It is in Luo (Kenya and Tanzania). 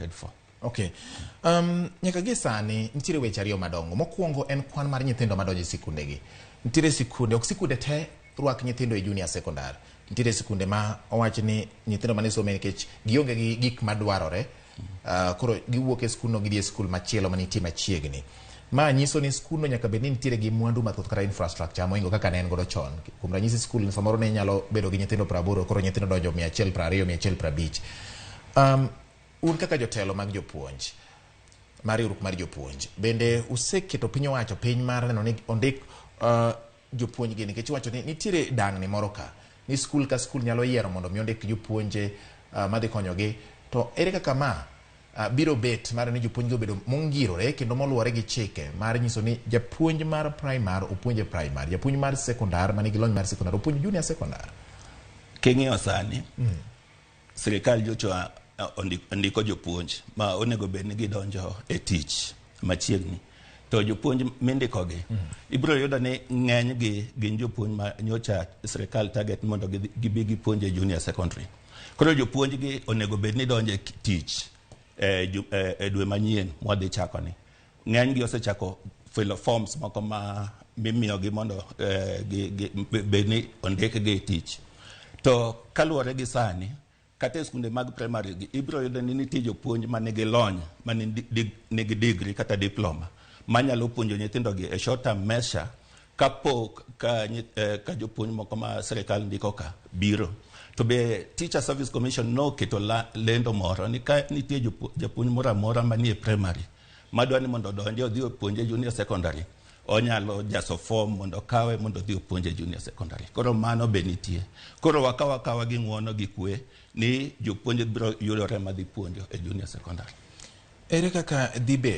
grade 4. Okay. Nyaka gie sani nitiere weche ariyo madongo. Mokwongo en kwan mar nyithindo madonjo e sikundegi. Nitiere sikunde, ok sikunde te rwak nyithindo e junior secondary. Nitiere sikunde ma owach ni nyithindo mane some nikech gionge gi gik madwarore. Koro giwuok e skundno gidhi e skul machielo manitie machiegni. Ma nyiso ni skundno nyaka bed ni nitiere gi mwandu mathoth kata infrastructure mohingo kaka ne en godo chon. Kuom ranyisi skul samoro ne nyalo bedo gi nyithindo 80, koro nyithindo donjo 120, 150. Un kaka jotelo mag jopuonj mar riwruok mar jopuonj, bende useketo piny owacho piny mar neno ni ondik jopuonj gi, nikech iwacho ni nitiere dang'ni moro ka ni skul ka skul nyalo yiero mondo mi ondik jopuonje madhi konyogi, to ere kaka ma biro bet mar ni jopuonj gi obedo mongirore kendo moluwore gi chike mar nyiso ni japuonj mar primary opuonj e primary, japuonj mar secondary manigi lony mar secondary opuonj junior secondary? King'iyo sani, sirikal nyocha ondiko jopuonj ma onego bed ni gidonjo e tich machiegni, to jopuonj mindikogi ibiro yudo ni ng'eny gi gin jopuonj ma nyocha sirikal target mondo gibi gipuonj e junior secondary. Koro jopuonj gi onego bed ni donjo e tich e dwe manyien mwadhi chako ni. Ng'eny gi osechako filo forms moko ma mimiyogi mondo bed ni ondikgi e tich. To kaluwore gi sani, kata e skunde mag primary gi, ibiro yudo ni nitie jopuonj manigi lony, manigi degree kata diploma, manyalo puonjo nyithindo gi e short term measure kapok ka jopuonj moko ma sirikal ndiko ka biro. To be Teacher Service Commission noketo lendo moro ni ka nitie japuonj moro amora manie primary madwa ni mondo odonje odhi opuonje junior secondary, onyalo jaso form mondo okawe mondo odhi opuonje junior secondary. Koro mano be nitie. Koro wakaw akawa gi ng'uono gi kwe ni jopuonj biro yudore madhi puonjo e junior secondary. Ere kaka dhi bet?